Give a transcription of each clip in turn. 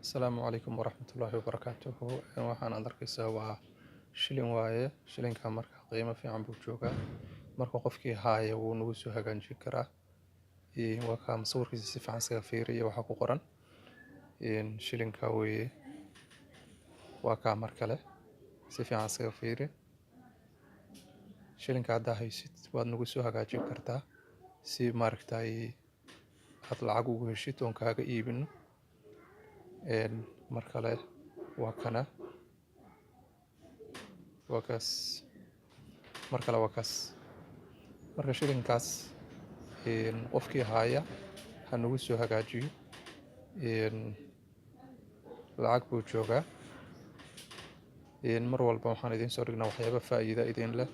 Asalaamu calaykum waraxmatullaahi wabarakaatuhu. Waxaan aad arkaysaa waa shilin waaye. Shilinka marka qiimo fiican buu joogaa. Marka qofkii haaya wuu nagu soo hagaajin karaa. Waa kaa sawirkiisa, si fiican isaga fiiriya waxa ku qoran. Shilinka weeye. Waa kaa mar kale, si fiican isaga fiiri. Shilinka haddaa haysid, waad nagu soo hagaajin kartaa si maaragtay aad lacag ugu heshid oon kaaga iibino. Mar kale waa kana, waa kaas. Mar kale waa kaas. Marka shilinkaas qofkii haaya ha nagu soo hagaajiyo. Lacag buu joogaa. Mar walba waxaan idiin soo dhignaa waxyaabo faa'iido idin leh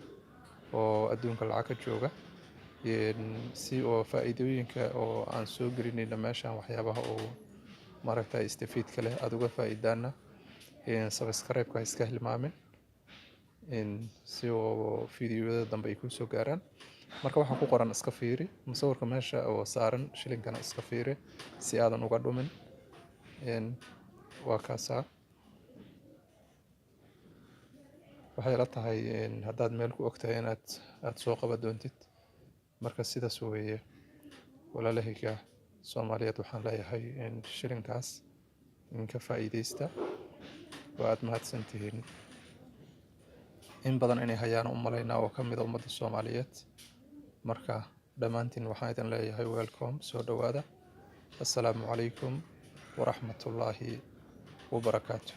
oo adduunka lacag ka jooga, si oo faa'iidooyinka oo aan soo gelinayno meeshan, waxyaabaha oo maaragtay istifiidka leh, aad uga faa'iidaana. Subscribe-ka ha iska hilmaamin si oo fiidiyowyada dambe ay kuu soo gaaraan. Marka waxaa ku qoran iska fiiri, musawirka meesha oo saaran shilinkana iska fiiri si aadan uga dhumin. Waa kaasaa. Waxay ila tahay haddaad meel ku ogtahay inaad aad soo qaban doontid. Marka sidaas weeye. Walaalahayga Soomaaliyeed waxaan leeyahay shilinkaas ka faa'iidaysta. Waa aad mahadsantihiin. In badan inay hayaan u malaynaa oo ka mid ah ummadda Soomaaliyeed. Marka dhammaantiin waxaan idin leeyahay welcome, soo dhowaada. Assalaamu calaykum waraxmatullaahi wabarakaatu.